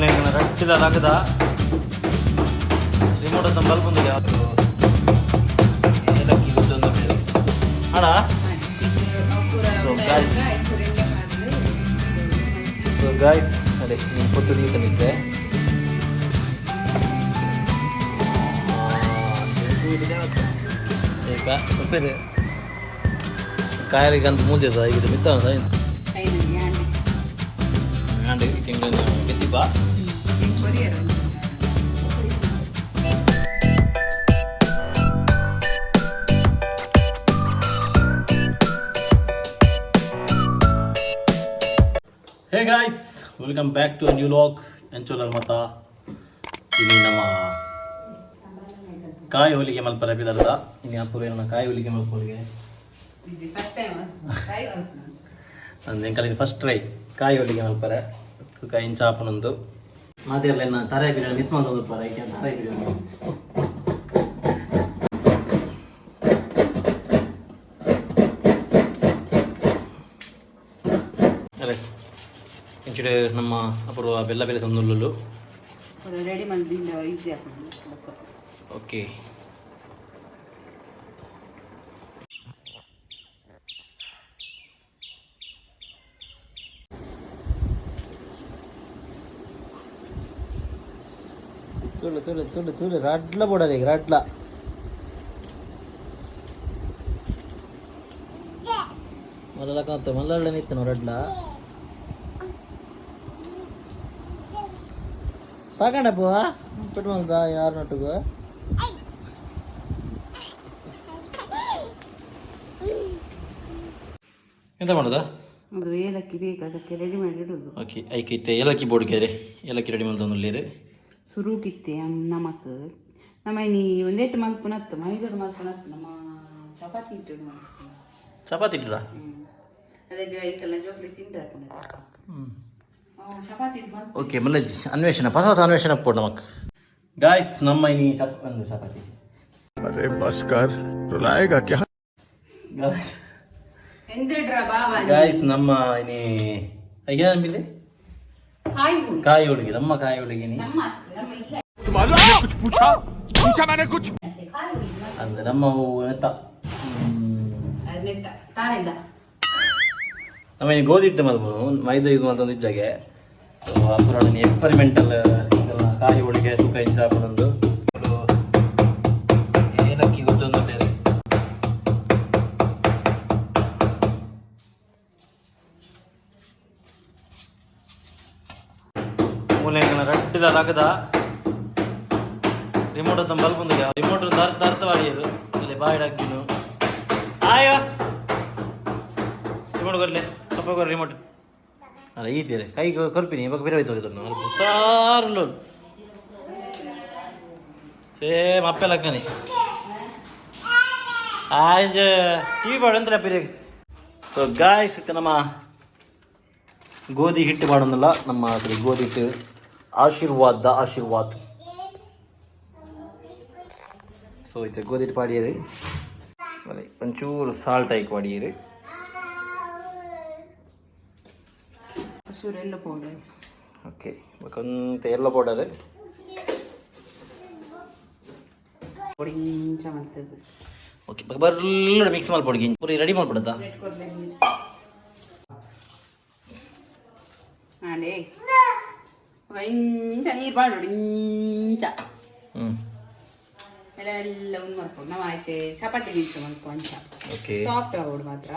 ಮೂಲೆಂಗನ ರಟ್ಟಿದ ಲಗದ remote ಅಂತ ಬಲ್ಪುಂದಿಗೆ ಯಾವುದು ಏಲಕ್ಕಿ ಉದ್ದೊಂದು ಅಣ್ಣ. ಸೊ ಗಾಯ್ಸ್, ಅದೇ ನಿಮ್ಮ ಪೊತ್ತು ನೀತನಿದ್ದೆ. ಕಾಯಲಿಗೆ ಅಂತ ಮುಂದೆ ಈಗ ಮಿತ್ತ ಸೈನ್ಸ್ ಆಂಡ್ ತಿಂಗಳ ಗೆತ್ತಿಪ್ಪ. Hey guys, welcome back to new vlog. ಎಂಚೋಲರ್ ಮತ ಇಲ್ಲಿ ನಮ್ಮ ಕಾಯಿ ಹೋಲಿಗೆ ಮಲ್ಪರ ಬಿದರ್ದ ಇನ್ನು ಅಪೂರ್ವ ನಮ್ಮ ಕಾಯಿ ಹೋಲಿಗೆ ಮಲ್ಪೋಲಿಗೆ ಅಂದ್ ಎಂಕಲಿಗೆ ಫಸ್ಟ್ ಟ್ರೈ ಕಾಯಿ ಹೋಲಿಗೆ ಮಲ್ಪರೆ. ಕಾಯಿ ಇಂಚಾಪನೊಂದು ಮಾತಿರಲ್ಲ ತರೆ ಬಿರಿಯಾನಿ ಮಿಸ್ ಮಾಡ್ಕೊಂಡು ಪರ ತರೆ ಬಿರಿಯಾನಿ. ಅರೆ ಇಂಚಿಡೆ ನಮ್ಮ ಅಪೂರ್ವ ಬೆಲ್ಲ ಬೆಲೆ ತಂದುಳ್ಳು. ರೆಡಿ ಮಲ್ದಿಂದ ಈಸಿ ಆಗ್ತದೆ. ಓಕೆ, ತುಳು ತುಳು ತುಳು ತುಳು ರಡ್ಲ ಬೋಡಲ್ಲ ಈಗ ರಡ್ಲ ಮಲ್ಲ ಕಾಂತ ಮಲ್ಲಳ್ಳ ನಿತ್ತನು ರಡ್ಲ ಸಾಕಂಡಪ್ಪ ಪೆಟ್ಟು ಬಂದ ಯಾರು ನಟ್ಟುಗು. ಎಂತ ಮಾಡೋದಾ? ಅದು ಏಲಕ್ಕಿ ಬೇಕು, ಅದಕ್ಕೆ ರೆಡಿ ಮಾಡಿ ಇಡೋದು. ಓಕೆ, ಐಕೆ ಇತ್ತೆ ಏಲಕ್ಕಿ ಬೋರ್ಡ್ಗೆ ಏಲಕ್ಕಿ ರೆಡಿ ಮಾಡ್ದೊಂದು. ಸುರುಕಿತ್ತೆ ನಮಕ್ ನಮ್ಮ ನೀ ಒಂದೇಟು ಮಲ್ಪುನತ್ತು ಮೈದೋಡು ಮಲ್ಪುನತ್ತು ನಮ್ಮ ಚಪಾತಿ ಹಿಟ್ಟು ಮಲ್ಪುನ. ಚಪಾತಿ ಇಡ್ರಾ? ಅದಕ್ಕೆ ಐತೆಲ್ಲ ಜೋಕ್ಲಿ ತಿಂದ್ರೆ ಚಪಾತಿ ಹಿಟ್ಟು ಮಲ್ಪ. ಓಕೆ, ಮಲ್ಲಜ್ ಅನ್ವೇಷಣೆ ಪಸ ಹೊಸ ಅನ್ವೇಷಣೆ ಪೋಡು ನಮಕ್. ಗಾಯ್ಸ್, ನಮ್ಮ ಇನಿ ಚಪ್ ಒಂದು ಚಪಾತಿ. अरे बस कर, रुलाएगा क्या? ಎಂದಿಡ್ರ ಬಾಬಾ? ಗಾಯ್ಸ್, ನಮ್ಮ ಇನಿ ಏನಿದೆ? ಕಾಯಿ. ಕಾಯಿ ಹೋಳಿಗೆ, ನಮ್ಮ ಕಾಯಿ ಹೋಳಿಗೆ ನೀ. ನಮ್ಮ ನಮ್ಮ ಇಲ್ಲ. कुछ पूछा? पूछा मैंने कुछ? ಅಂದ್ರೆ ನಮ್ಮ ಎಂತ ಅದನ್ನೆತ್ತ ತಾನಿಲ್ಲ. ನಮ್ಮ ಇನಿ ಗೋಧಿ ಹಿಟ್ಟು ಮಲ್ಬೋದು ಮೈದಾ ಯೂಸ್ ಮಾಡ್ತಂದು ಇಜ್ಜಾಗೆ. ಸೊ ಅಪುರ ಎಕ್ಸ್ಪರಿಮೆಂಟಲ್ ಇದೆಲ್ಲ ಕಾಯಿ ಹೋಳಿಗೆ ತೂಕ ಇಂಚಾಪನೊಂದು ಏಲಕ್ಕಿ ಗುದ್ದೊಂದು ಬೇರೆ. ಮೂಲೆಂಗನ ರಟ್ಟಿದ ಲಗದ ರಿಮೋಟ್ ಅಂತ ಬಲ್ಪುಂದಿಗೆ ರಿಮೋಟ್ ದರ್ಥ ಅರ್ಥ ಮಾಡಿಯದು ಇಲ್ಲಿ ಬಾಯಿಡ್ ಹಾಕ್ತಿನು. ಆಯೋ, ರಿಮೋಟ್ ಕೊರ್ಲೆ, ಅಪ್ಪ ಕೊರ್ ರಿಮೋಟ್. ಅಲ್ಲ ಈತೀರೆ ಕೈ ಕೊರ್ಪಿನಿ ಇವಾಗ ಬೇರೆ ಹೋಯ್ತು. ಸಾರು ಸೇಮ್ ಅಪ್ಪೆ ಲಕ್ಕನಿ ಆಯ್ಜ ಟಿವಿ ಪಾಡು ಅಂತ ಅಪ್ಪಿರಿ. ಸೊ ಗಾಯ್ಸ್, ಇತ್ತೆ ನಮ್ಮ ಗೋಧಿ ಹಿಟ್ಟು ಮಾಡೋದಲ್ಲ, ನಮ್ಮ ಅದ್ರ ಗೋಧಿ ಹಿಟ್ಟು ಆಶೀರ್ವಾದ the Ashirwad. So ಇತ್ತೆ ಗೋಧಿ ಹಿಟ್ಟು ಪಾಡಿಯರು, ಒಂಚೂರು ಸಾಲ್ಟ್ ಹಾಕಿ ಪಾಡಿಯರು. ಚೂರು ಎಲ್ಲ ಪೌಡರ್. ಓಕೆ, కొంత ಎಲ್ಲೋ ಪೌಡರ್. ಪೊಡಿ ಇಂಚ ಮಾಡ್ತದೆ. ಓಕೆ, ಬರ್ಲ ಮಿಕ್ಸ್ ಮಾಡ್ಪೊಡಿ ಪೂರಿ ರೆಡಿ ಮಾಡ್ಬಿಡುತ್ತಾ. ಅದೇ ಇಂಚ ನೀರು ಪಾಡೋಡು ಇಂಚ. ಹ್ಞೂ. ಎಲ್ಲ ಎಲ್ಲ ಒಂದು ಮಾಡ್ಕೊಂಡು ನಾವು ಆಯ್ತು ಚಪಾತಿ ಗಿಂಚ ಮಾಡ್ಕೊ ಅಂಚ. ಓಕೆ. ಸಾಫ್ಟ್ ಆಗೋಡು ಮಾತ್ರ.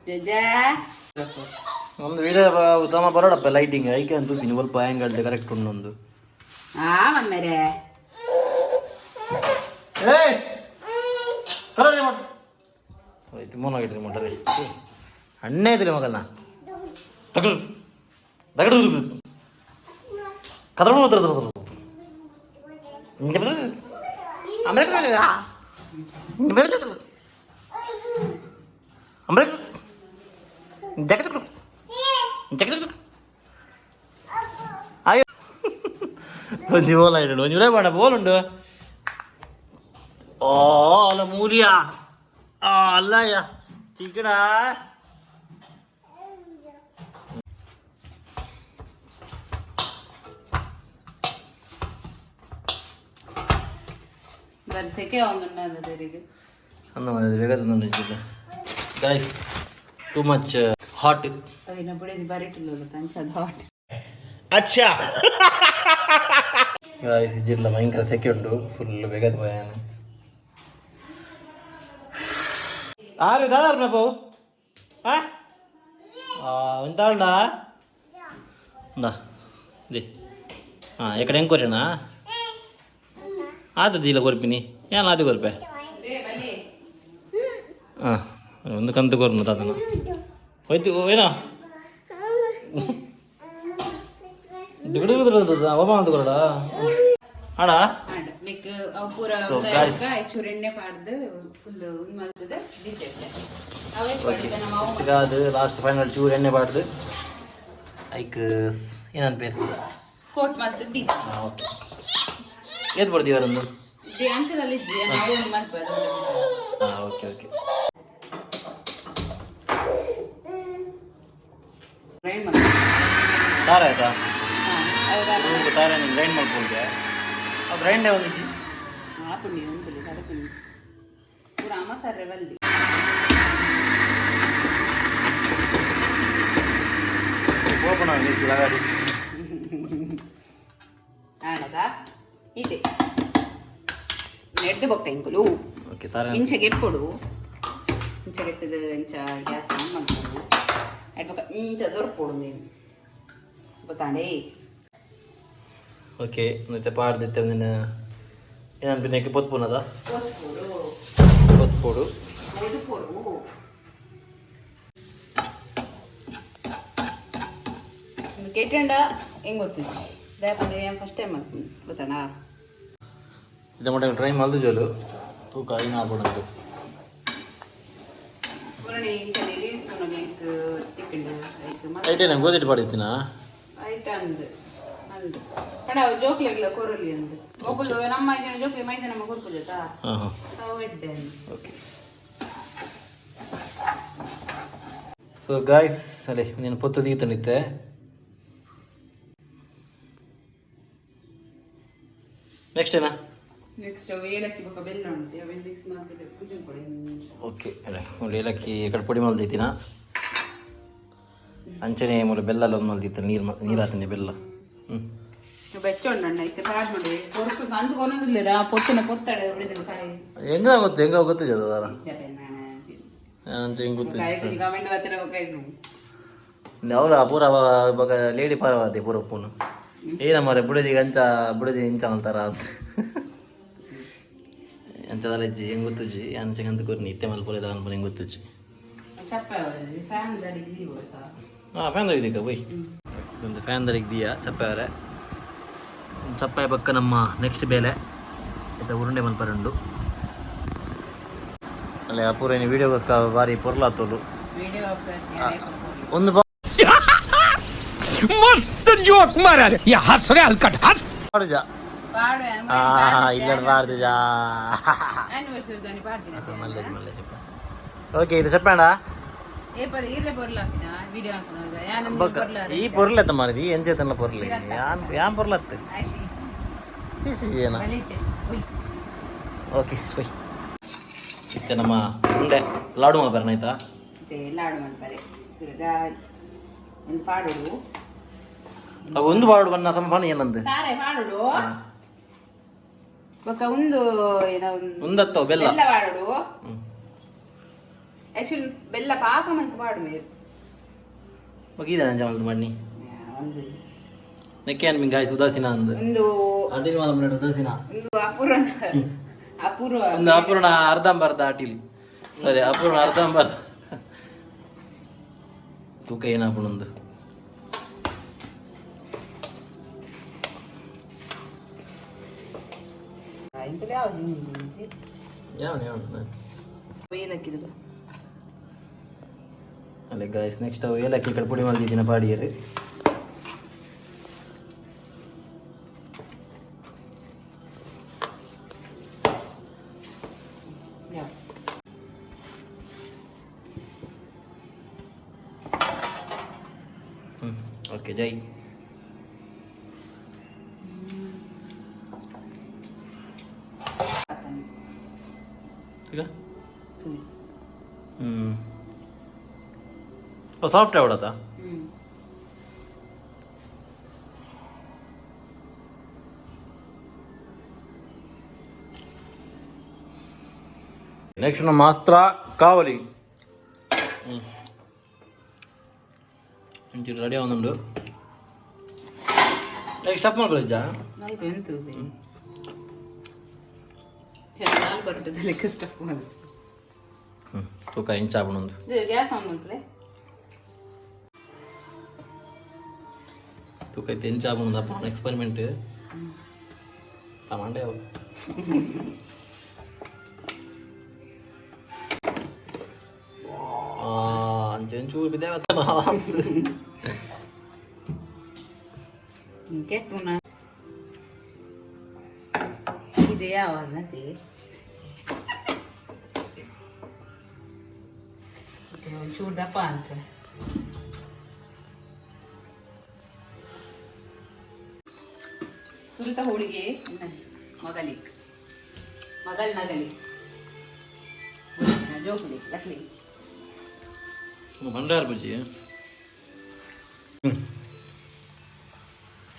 ಜಜಾ. ನಮ್ದು ವಿಡಿಯೋ ಉತ್ತಮ ಬರೋಡಪ್ಪ ಲೈಟಿಂಗ್ ಐಕೆ ಅಂತ ಸ್ವಲ್ಪ ಆ್ಯಂಗಲ್ ಕರೆಕ್ಟ್ ಉಂಟು. ಆ ಮಮ್ಮೇರೆ. ಏಯ್ ಕರೋ ರಿಮೋಟ್ ಆಯ್ತು ಮೋನಾಗಿಟ್ಟು ರಿಮೋಟ್ ಅದೇ ಅಣ್ಣೇ ಇದ್ರಿ ಮಗನ ತಗಡು ತಗಡು ಕದಡು ಅಯ್ಯೋ ಒಂಜಿ ಬೋಲ್ ಆಯ್ಡು ಒಂಜಿ ಉರೇ ಬೇಡ ಬೋಲ್ ಉಂಡು. ಓ ಅಲ್ಲ ಮೂಲಿಯಾ ಆ ಅಲ್ಲಯ್ಯ ತಿಕ್ಕಡ. ಬರ್ಸಕ್ಕೆ ಅವನುನ್ನದ ತೆರಿಗೆ. ಅನ್ನ ಬೇಗ. Guys, too much hot. ಅವಿನ ಬುಡದಿ ಬರಿಟಿಲ್ಲ ಅಂಚದ ಹಾಟ್. ಗೈಸ್, ಇಜ್ಜಿರ್ಲ ಭಯಂಕರ ಸೆಕೆ ಉಂಟು, ಫುಲ್ ಬೇಗ ಪೋಯಾನ. ಆರು ದಾದಾರ ಪ್ರಭು. ಆ ಎಂತ ఉందా ఇది ఎక్కడ ఏం కోరినా ಆತದ ಇಲ್ಲ ಕೊರ್ಪಿನಿ ಏನ್ ಆದಿ ಕೊರ್ಪೆ. ಹಾಂ, ಒಂದು ಕಂತು ಕೊರ್ನು ತಾತನ ಹೋಯ್ತು ಏನೋ ಓಮ ಅಂತ ಕೊರಡ ಆಡ. ಲೈಕ್ ಅವು ಪೂರ So, guys. ಚೂರು ಎಣ್ಣೆ ಪಾಡ್ದು ಫುಲ್ ಮಲ್ತದ ದಿದ್ದೆ ಅವೇ. ನಮ್ಮ ಅವು. ಈಗ ಅದು ಲಾಸ್ಟ್ ಫೈನಲ್ ಚೂರು ಎಣ್ಣೆ ಬಾಡ್ದು ಐಕ್ ಏನನ್ ಪೇರು. ಕೋಟ್ ಮಲ್ತದ್ದು. ಹಾಂ, ಓಕೆ. ಏದು ಬರ್ತೀವಿ ಅದೊಂದು. ಅಂಚದಲ್ಲಿ ಇಜ್ಜಿ ನಾವು ಒಂದು ಮಲ್ಪದ. ಹಾಂ, ಓಕೆ ಓಕೆ. ಗ್ರೈಂಡ್ ಮಲ್ತ. ತಾರ ಆಯ್ತಾ? ಹೌದಾ. ತಾರ ನೀನು ಗ್ರೈಂಡ್ ಮಾಡ್ಕೊಳ್ತೆ, ಆ ಗ್ರೈಂಡೇ ಒಂದಿಜ್ಜಿ. ಆಪುಂಡಿ ಉಂಟುಲಿ ಕಡಪುಂಡಿ ಪೂರ ಅಮಸರ್ರೆ ಬಲ್ದಿ. ಓಪನ್ ಆಗಿ ಗಾಡಿ. ಆಣದ ಇದೆ ನೆಡ್ದು ಬೊಕ್ಕ ಇಂಕುಲು. ಓಕೆ, ತಾರ. ಇಂಚ ಗೆಪ್ಪೊಡು, ಇಂಚ ಗೆತ್ತದ, ಇಂಚ ಗ್ಯಾಸ್ ಆನ್ ಮಲ್ಪೊಡು. ಅಡ್ ಬೊಕ್ಕ ಇಂಚ ದೊರ್ಪೊಡು ನೀನು ಗೊತ್ತಾಂಡೆ. ಓಕೆ, ಮತ್ತೆ ಪಾಡ್ದಿತ್ತೆ ನಿನ್ನ ಏನನ್ ಪಿನ್ನಕ್ಕೆ ಪೊತ್ಪುನದ. ಪೊತ್ಪೊಡು. ಪೊತ್ಪೊಡು. ಒದುಪೊಡು. ಒಂದು ಕೆಟ್ಟಂಡ ಹೆಂಗ್ ಗೊತ್ತಿತ್ತು ದಾಪಂದ್ರೆ ಫಸ್ಟ್ ಟೈಮ್ ಮಲ್ಪುನು ಗೊತ್ತಾಣ. ಇದು ಮಟ್ಟ ಟ್ರೈ ಮಲ್ದು ಜೋಲು ತೂಕ ಐನ ಆಪುಂಡು. ಪೂರಣೆ ಇಂಚನೆ ರೀಲ್ಸ್ ಎಂಕ್ ತಿಕ್ಕಂಡು ಐಕ್. ಐಟೇನ ಗೋದಿಟ್ಟು ಪಾಡಿತ್ತಿನ. ಐಟ್ ಅಂದ್ ಅಂದ್ ಪಂಡ ಅವು ಜೋಕ್ಲೆಗ್ಲ ಕೊರಲಿ ಅಂದ್ ಒಬ್ಬಳು ನಮ್ಮ ಐದಿನ ಜೋಕ್ಲೆ ಮೈದ ನಮ್ಮ ಕೊರ್ಪುಜತಾ. ಹಾಂ ಹಾಂ. ಅವು ಎಡ್ಡೆ ಅಂದ್. ಓಕೆ, ಸೊ ಗಾಯ್ಸ್, ಅಲ್ಲೇ ನೀನು ಪೊತ್ತು ದೀತನಿತ್ತೆ. ನೆಕ್ಸ್ಟ್ ಏನಾ? ನೆಕ್ಸ್ಟ್ ಅವು ಏಲಕ್ಕಿ ಬೊಕ್ಕ ಬೆಲ್ಲ ಉಂಟು, ಅವೆಲ್ಲ ಮಿಕ್ಸ್ ಮಾಡ್ತಿದ್ದೆ ಕುಜುನ್ ಕೊಡಿ ನಿಮಿಷ. ಓಕೆ, ಅಲ್ಲೇ ನೋಡಿ, ಏಲಕ್ಕಿ ಕಡೆ ಪೊಡಿ ಮಲ್ದೈತಿನ. ಅಂಚನೆ ಮೂಲ ಬೆಲ್ಲ ಒಂದು ಮಲ್ದಿತ್ತು, ನೀರು ನೀರು ಹಾತೀನಿ ಬೆಲ್ಲ ಹ್ಞೂ. ಬೆಚ್ಚ ಉಂಡಣ್ಣ ಇತ್ತೆ ಪಾಡ್ ನೋಡಿ ಕೊರ್ಪು ಅಂದ್ ಕೊನೊಂದಿಲ್ಲ ಪೊತ್ತುನ ಪೊತ್ತಾಡೆ ಹೊಡೆದಿಲ್ಲ ಕಾಯಿ. ಹೆಂಗ ಗೊತ್ತು, ಹೆಂಗ ಗೊತ್ತಿದೆ ಅದರ. ಅಂಚೆ ಹೆಂಗೆ ಗೊತ್ತು. ಕಾಯಿ ಕಮೆಂಟ್ ಬರ್ತಾರೆ ಬೊಕ್ಕ. ಅವಳ ಪೂರ ಇವಾಗ ಲೇಡಿ ಪರವಾದಿ ಪೂರ ಪೂನು ಏನ ಮಾರೆ ಬುಡದಿ ಅಂಚ ಬುಡದಿ ಇಂಚ ಅಂತಾರ ಅಂತ ಅಂಚದಲ್ಲ ಇಜ್ಜಿ ಹೆಂಗ್ ಗೊತ್ತುಜ್ಜಿ ಅಂಚೆ ಅಂತ ಕೊರ್ನಿ ಇತ್ತೆ ಮಲ್ಪೊಲೆ ದಾನ್ ಹೆಂಗ್ ಗೊತ್ತುಜ್ಜಿ. ಚಪ್ಪ ಫ್ಯಾನ್ ದಡಿಗೆ ಗೊತ್ತಾ. ಹಾಂ, ಫ್ಯಾನ್ ದರಿದ್ದೀಕ ಬೊಯ್. ಇದೊಂದು ಫ್ಯಾನ್ ದರಿಗ್ ದಿಯ ಚಪ್ಪೆ ಚಪ್ಪೆ ಪಕ್ಕ. ನಮ್ಮ ನೆಕ್ಸ್ಟ್ ಬೇಲೆ ಇತ್ತ ಉರುಂಡೆ ಮಲ್ಪರುಂಡು. ಅಲ್ಲೇ ಆ ಪೂರ ವೀಡಿಯೋಗೋಸ್ಕರ ಬಾರಿ ಪೊರ್ಲಾತೋಲು. ವಿಡಿಯೋ. ಒಂದು मस्त जोक मारा रे या हंस रे हलकट हंस. ಪಾಡುಜ. ಪಾಡು. ಇಲ್ಲ, ಪಾಡ್ದುಜಾ. ಆನಿವರ್ಸರಿ ದಾನಿ ಪಾಡ್ದಿನ. ಮಲ್ಲೆ ಮಲ್ಲೆ ಚಪ್ಪ. ಓಕೆ, ಇದು ಚಪ್ಪಂಡ. ಏ ಪದ ಈರ್ಲೆ ಬೊರ್ಲಾಪಿನ ವಿಡಿಯೋ ಹಾಕೋಣ ಯಾನಂದು. ಬೊಕ್ಕ ಬೊರ್ಲ. ಈ ಪೊರ್ಲೆತ್ತ ಮಾರಿದಿ ಎಂಚೆತ್ತನ ಪೊರ್ಲೆ ಯಾನ್ ಯಾನ್ ಪೊರ್ಲತ್ತು ಸಿ ಸಿ ಏನ. ಬಲಿತೆ ಒಯ್. ಓಕೆ, ಹೋಯ್. ಇತ್ತೆ ನಮ್ಮ ಉಂಡೆ ಲಾಡು ಮಲ್ಪರಣ ಆಯ್ತಾ? ಮತ್ತೆ ಲಾಡು ಮಾಡ್ತಾರೆ ಒಂದು ಪಾಡೋಡು. ಅವು ಒಂದು ಬಾಡು ಬನ್ನ ಸಮ ಏನಂದು. ತಾರೆ ಪಾಡೋಡು ಬೊಕ್ಕ ಒಂದು ಏನೋ ಒಂದು ಒಂದತ್ತೋ ಬೆಲ್ಲ. ಬೆಲ್ಲ ಪಾಡೋಡು. ಆಕ್ಚುಲಿ ಬೆಲ್ಲ ಪಾಕ ಮಂತ್ ಪಾಡು ಮೇರು. ಬಗೀದ ನಂಜ ಮಲ್ದು ಮಣ್ಣಿ. ಒಂದು ನೆಕ್ಕೆ ಅನ್ ಗಾಯ್ಸ್ ಉದಾಸೀನ ಅಂದು. ಒಂದು ಅಡಿಲ್ ಮಲ್ಪನ ಉದಾಸೀನ. ಒಂದು ಅಪೂರ್ವ ಅಪೂರ್ವ. ಒಂದು ಅಪೂರ್ಣ ಅರ್ಧಂಬರ್ಧ ಅಟಿಲ್, ಸಾರಿ, ಅಪೂರ್ಣ ಅರ್ಧಂಬರ್ಧ ತೂಕ ಏನಾಪುಣಂದು. ಇಂತಲೇ ಯಾವ್ದು? ಯಾವ ಯಾವ? ಏಲಕ್ಕಿದು. ಅಲ್ಲೇ ಗಾಯ್ಸ್, ನೆಕ್ಸ್ಟ್ ಅವು ಏಲಕ್ಕಿ ಕಡೆ ಪುಡಿ ಮಲ್ದಿದ್ದೀನಿ ಪಾಡಿಯರು. ಯಾವ. ಹ್ಞೂ, ಓಕೆ, ಜೈ. ಈಗ ಹ್ಞೂ ಸಾಫ್ಟ್ ಆವಡತ್ತಾ? ಹ್ಞೂ. ನೆಕ್ಸ್ಟ್ ನಮ್ಮ ಅಸ್ತ್ರ ಕಾವಲಿ. ಹ್ಞೂ, ಒಂಚೂರು ರೆಡಿ ಆವೊಂದುಂಡು. ಸ್ಟಫ್ ಮಾಡ್ಬೋದಿದ್ದ. ನಲ್ಪ ಎಂತ ನಾಲ್ ಬರ್ತದೆ ಲೆಕ್ಕ ಸ್ಟಫ್. ಹ್ಞೂ, ತೂಕ ಇಂಚಾಪುಂಡು. ಗ್ಯಾಸ್ ಆನ್ ಮಲ್ಪಲೆ. ತೂಕ ಇತ್ತೆ ಎಂಚಾಪುಂಡು ಅಪ್ಪ ಎಕ್ಸ್ಪೆರಿಮೆಂಟ್ ತಮಾಂಡೆ ಅವು. ಅಂಚೆ ಒಂಚೂರು ಬಿದ್ದೆ. ಕೆಟ್ಟು ಇದು ಯಾವಾಗ ಒಂಚೂರು ದಪ್ಪ ಅಂತ. ಸುರಿತ ಹೋಳಿಗೆ ಮಗಲಿಕ್ ಮಗಲ್ ನಗಲಿ ಜೋಕ್ಲಿ ಲಕ್ಲಿ. ಭಂಡಾರ ಬಜ್ಜಿ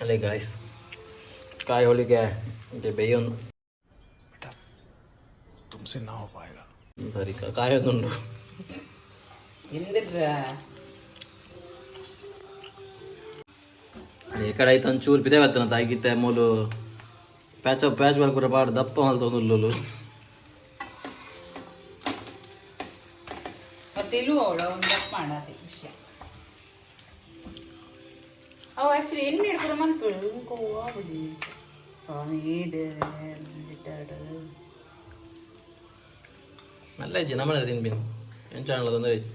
ಅಲ್ಲೇ ಗಾಯ್ಸ್, ಕಾಯಿ ಹೋಳಿಗೆ ಬೇಯೊಂದು. बेटा, तुमसे ना हो पाएगा. ಸರಿ, ಕಾಯೊಂದುಂಡು. ಎಂದಿರ. ಈ ಕಡೆ ಐತೆ ಒಂಚೂರು ಪಿದೆ ಬತ್ತನ ತಾಗಿತ್ತೆ ಮೂಲು ಪ್ಯಾಚ್ ಪ್ಯಾಚ್ ಪೂರ ಪಾಡ್ ದಪ್ಪ ಮಲ್ತೊಂದುಲ್ಲುಲು. ಮತ್ತೆ ಅವಳು ಒಂದು ದಪ್ಪ ಮಾಡಾತೆ ವಿಷಯ. ಅವು ಆ್ಯಕ್ಚುಲಿ ಎಣ್ಣೆ ಹಿಡ್ಕೊಂಡು ಮನ್ಪು ಇಂಕೋ ಆಗುದಿ ಸ್ವಾಮಿ ದೇವರೇ. ಮಲ್ಲ ಇಜ್ಜಿ ನಮ್ಮನೆ ತಿನ್ಬಿನಿ, ಎಂಚ ಆಂಡಲ ತೊಂದರೆ ಇಜ್ಜಿ.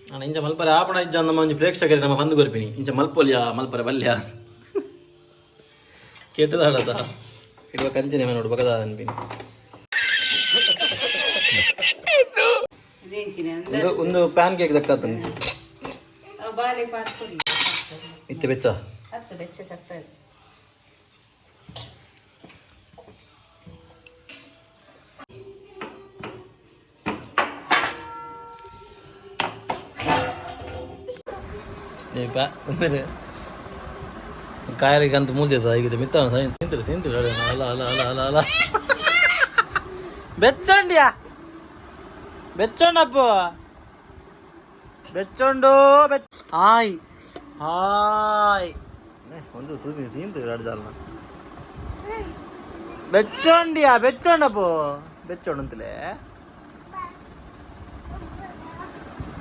ನಾನು ಇಂಚ ಮಲ್ಪರೆ ಆಪಣ ಇಜ್ಜ. ನಮ್ಮ ಒಂಜಿ ಪ್ರೇಕ್ಷಕರಿಗೆ ನಮ್ಮ ಬಂದು ಕೊರ್ಪಿನಿ, ಇಂಚ ಮಲ್ಪೊಲಿಯ ಮಲ್ಪರೆ ಬಲ್ಯ ಕೆಟ್ಟದಾಡದ ಇಡುವ ಕಂಚಿನ ನೋಡು ಬಗದ ಅನ್ಪಿನಿ. ಇದೇಂಚಿನ. ಒಂದು ಒಂದು ಪ್ಯಾನ್ ಕೇಕ್ ದಕ್ಕಾತನು. ಅವು ಬಾಲೆ ಪಾಡ್ಕೊಡಿ. ಇತ್ತೆ ಬೆಚ್ಚ. ಹತ್ತು ಬೆಚ್ಚ ಸತ್ತ. ಅಂದರೆ ಕಾಯಲಿಗೆ ಅಂತ ಮೂಲ್ದಿದ್ದ ಈಗ ಮಿತ್ತ ಸಿಂತಿರು ಸಿಂತಿರು. ಅಲ್ಲ ಅಲ್ಲ ಅಲ್ಲ ಅಲ್ಲ ಅಲ್ಲ, ಬೆಚ್ಚೊಂಡ್ಯಾ, ಬೆಚ್ಚೊಂಡಪ್ಪ, ಬೆಚ್ಚೊಂಡು ಬೆಚ್ಚ. ಹಾಯ್ ಹಾಯ್, ಒಂದು ಸೂಪಿ ಸೀಂತು ಅಡ್ದಲ್ಲ. ಬೆಚ್ಚೊಂಡಿಯಾ, ಬೆಚ್ಚೊಂಡಪ್ಪ, ಬೆಚ್ಚೊಂಡು ಅಂತಲೇ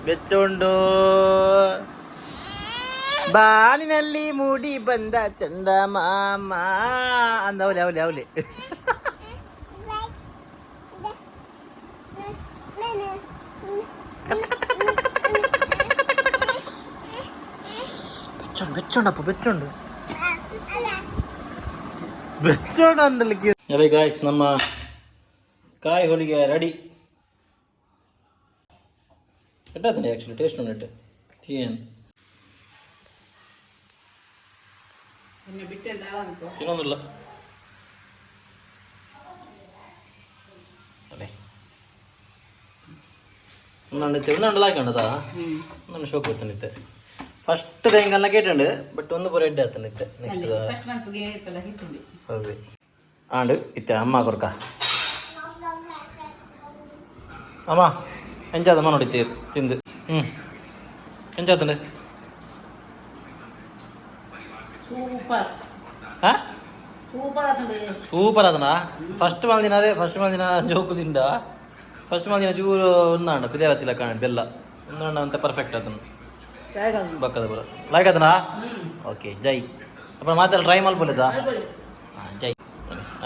ಬೆಚ್ಚೊಂಡು. ಬಾನಿನಲ್ಲಿ ಮೂಡಿ ಬಂದ ಚಂದ ಮಾಮ ಅಂದ. ಅವಲಿ ಅವಲಿ ಅವಲಿ. ಬೆಚ್ಚೊಂಡು ಬೆಚ್ಚೊಂಡಪ್ಪ, ಬೆಚ್ಚೊಂಡು ಬೆಚ್ಚೊಂಡು ಅಂದಲಿಕ್ಕೆ. ಅದೇ ಗಾಯ್ಸ್, ನಮ್ಮ ಕಾಯಿ ಹೋಳಿಗೆ ರೆಡಿ. ಎಟ್ಟಾತಂడి ಆ್ಯಕ್ಚುಲಿ ಟೇಸ್ಟ್ ಉಂಟು ಏನು. ಇನ್ನು ಬಿಟ್ಟೆಲ್ಲ ಅನ್ಕೋ. ತಿನ್ನೋದಿಲ್ಲ ಅದೇ ಉನ್ನಂಡು ಉನ್ನಂಡು ಲಾಯ್ಕಂಡದಾ. ಹ್ಞೂ. ನನ್ನ ಶೋಕ್ ಗೊತ್ತನಿತ್ತೆ. ಫಸ್ಟ್ ತೆಂಗಲ್ಲ ಕೇಟಂಡು, ಬಟ್ ಒಂದು ಪೂರ ಎಡ್ಡೆ ಆತನಿತ್ತೆ ನೆಕ್ಸ್ಟ್. ಫಸ್ಟ್ ಮಲ್ಪುಗೆ ಪಲ್ಲ ಹಿಟ್ಟುಂಡಿ. ಹೌದು, ಆಂಡು ಇತ್ತೆ ಅಮ್ಮ ಕೊರ್ಕ. ಅಮ್ಮ, ಎಂಚಾದಮ್ಮ ನೋಡಿತ್ತೆ ತಿಂದು? ಹ್ಞೂ, ಎಂಚಾತಂಡು? ಸೂಪರ್. ಹಾಂ. ಸೂಪರ್ ಆತಂದೆ. ಸೂಪರ್ ಅದನ. ಫಸ್ಟ್ ದಿನ ಅದೇ ಫಸ್ಟ್ ದಿನ ಜೋಕು ತಿಂದ. ಫಸ್ಟ್ ದಿನ ಚೂರು ಉನ್ನಾಂಡ ಪಿದೇವತ್ತಿಲ್ಲ ಕಾಣ ಬೆಲ್ಲ ಉನ್ನಾಂಡ ಅಂತ ಪರ್ಫೆಕ್ಟ್ ಅದನ್ನು. ಬಕ್ಕದ ಬರ ಲೈಕ್ ಅದನಾ. ಓಕೆ, ಜೈ. ಅಪ್ಪ ಮಾತೆಲ್ಲ ಟ್ರೈ ಮಲ್ಪೊಲಿದ. ಹಾಂ, ಜೈ.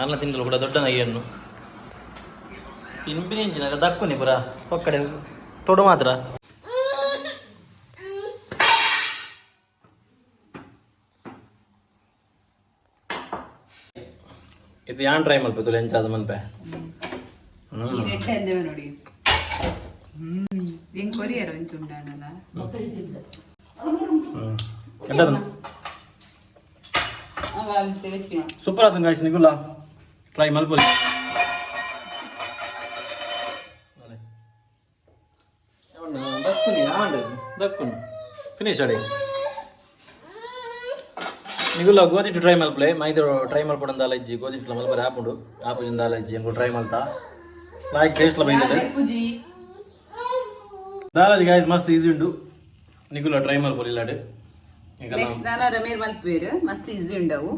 ಅನ್ನ ತಿಂಡಲು ಕೂಡ ದೊಡ್ಡ ನಗಿಯನ್ನು ತಿನ್ಬಿನಿ ಇಂಚಿನ ದಕ್ಕುನಿ ಪುರ ಒಕ್ಕಡೆ ತೊಡು ಮಾತ್ರ. ಇದು ಯಾನ್ ಟ್ರೈ ಮಲ್ಪೆ ಎಂಚಾದ ಮನ್ಪೆ. ಈ ರೆಡ್ ಅಂದೇವ ನೋಡಿ. ಹೆಂಗ್ ಕೊರಿಯರ್ ಒಂಚು ಉಂಡಾಣಲ್ಲ. ಎಂತದ? ಟೇಸ್ಟ್. ಸೂಪರ್ ಆತು ಗಾಯ್ಸ್. ನಿಗುಲ್ಲ ಟ್ರೈ ಮಲ್ಪೊಲಿ. ದಕ್ಕುನಿ ಆಂಡ್ ದಕ್ಕುನಿ ಫಿನಿಶ್ ಅಡೆ. ನಿಗುಲ್ಲ ಗೋಧಿಟ್ಟು ಟ್ರೈ ಮಲ್ಪಲೆ. ಮೈದ ಟ್ರೈ ಮಲ್ಪಡಂದಾಲ ಇಜ್ಜಿ. ಗೋಧಿಟ್ಟು ಮಲ್ಪರೆ ಆಪುಂಡು. ಆಪುಜಿಂದಾಲ ಇಜ್ಜಿ. ಎಂಕು ಟ್ರೈ ಮಲ್ತಾ ಲಾಯ್ಕ್ ಟೇಸ್ಟ್ ಲ ಬೈಂದದೆ. ಪೂಜಿ. ದಾಲಾಜಿ ಗಾಯ್ಸ್, ಮಸ್ತ್ ಈಸಿ ಉಂಡು. ನಿಗುಲ್ಲ ಟ್ರೈ ಮಲ್ಪೊಲಿ ಇಲ್ಲಾಡು. ನೆಕ್ಸ್ಟ್ ನಾನು ರಮೇರ್ ಮಲ್ಪೇರು, ಮಸ್ತ್ ಈಸಿ ಉಂಡವು.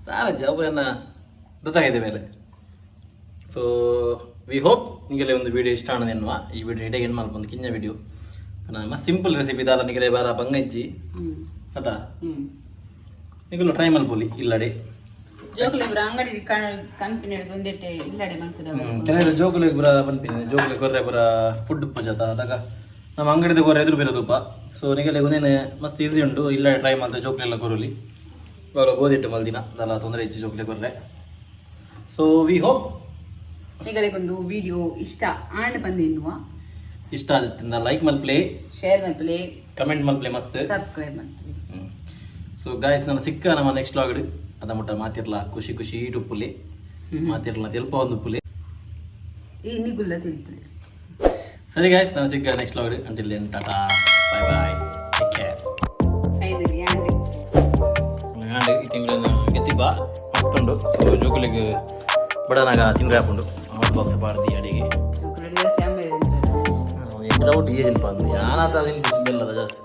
ದಾಲಾಜಿ ಅವರನ್ನ ಗೊತ್ತಾಗಿದೆ ಮೇಲೆ. ಸೊ we hope ನಿಮಗೆ ಒಂದು ವಿಡಿಯೋ ಇಷ್ಟ ಆಣದ ಎನ್ನುವ. ಈ ವಿಡಿಯೋ ಇಡೀ ಏನು ಮಲ್ಪ ಒಂದು ಕಿಂಜ ವಿಡಿಯೋ, ಮಸ್ತ್ ಸಿಂಪಲ್ ರೆಸಿಪಿ. ದಾಲ ನಿಗಲೆ ಬಾರ ಬಂಗ ಇಜ್ಜಿ. ಅತಾ? ನಿಗುಲ್ಲ ಟ್ರೈ ಮಲ್ಪೊಲಿ ಇಲ್ಲಡೆ. ಜೋಕ್ಲೆ ಪೂರ ಅಂಗಡಿ ಕಂಪನಿ ಒಂದೆಟ್ಟೆ ಇಲ್ಲಡೆ ಮಲ್ತದ. ಕೆಲವರು ಜೋಕುಲಿಗೆ ಪೂರ ಪನ್ಪಿನಿ, ಜೋಕುಲಿ ಕೊರ್ರೆ ಪೂರ ಫುಡ್ ಪಜಾತ ಅದಾಗ ನಮ್ಮ ಅಂಗಡಿದ ಕೊರ್ರೆ ಎದುರು ಬೀರೋದಪ್ಪ. ಸೊ ನಿಗಲೆ ಒಂದೇನೆ ಮಸ್ತ್ ಈಸಿ ಉಂಡು. ಇಲ್ಲ ಟ್ರೈ ಮಲ್ತ ಜೋಕುಲೆಲ್ಲ ಕೊರಲಿ. ಇವಾಗ ಗೋಧಿಟ್ಟು ಮಲ್ದಿನ ಅದೆಲ್ಲ ತೊಂದರೆ ಹೆಚ್ಚು ಜೋಕುಲಿ ಕೊರ್ರೆ. ಸೊ we hope ನಿಗಲಿಗೊಂದು ವಿಡಿಯೋ ಇಷ್ಟ ಆಂಡ್ ಬಂದು ಎನ್ನುವ. ಇಷ್ಟ ಆದಿತ್ತಿಂದ ಲೈಕ್ ಮಲ್ಪ್ಲೆ, ಶೇರ್ ಮಲ್ಪಲೆ, ಕಮೆಂಟ್ ಮಲ್ಪ್ಲೆ, ಮಸ್ತ್ ಸಬ್ಸ್ಕ್ರೈಬ್ ಮಲ್ಪಲೆ. ಸೊ ಗಾಯ್ಸ್, ನನ್ನ ಸಿಕ್ಕ ನಮ್ಮ ನೆಕ್ಸ್ಟ್ ವ್ಲಾಗ್. ಅದ ಮುಟ್ಟ ಮಾತಿರ್ಲ ಖುಷಿ ಖುಷಿ ಇಡುಪ್ಪುಲಿ, ಮಾತಿರ್ಲ ತೆಲ್ಪ ಒಂದು ಪುಲಿ. ಈ ನಿಗುಲ್ಲ ತಿಳ್ಪಲೆ. ಸರಿ ಗಾಯ್ಸ್, ನಾನು ಸಿಕ್ಕ next vlog. Until then, tata, bye bye, take care. Finally and and ಈ ತಿಂಗಳ ಗೆತ್ತಿಬ್ಬ ಮಸ್ತುಂಡು. ಸೊ ಜೋಕುಲಿಗೆ ಬಡನಾಗ ತಿಂದ್ರೆ ಹಾಪುಂಡು. ಹಾಟ್ ಬಾಕ್ಸ್ ಪಾಡ್ದಿ ಅಡಿಗೆ. ಜೋಕುಲು ಜಾಸ್ತಿ ಆಮೇಲೆ ತಿಂತಾರೆ. ಎಂಕ್ ಡೌಟ್ ಏಜಿಲ್ಪ ಅಂದ್ ಯಾನಾತ ತಿನ್ಪು ಬೆಲ್ಲದ ಜಾಸ್ತಿ.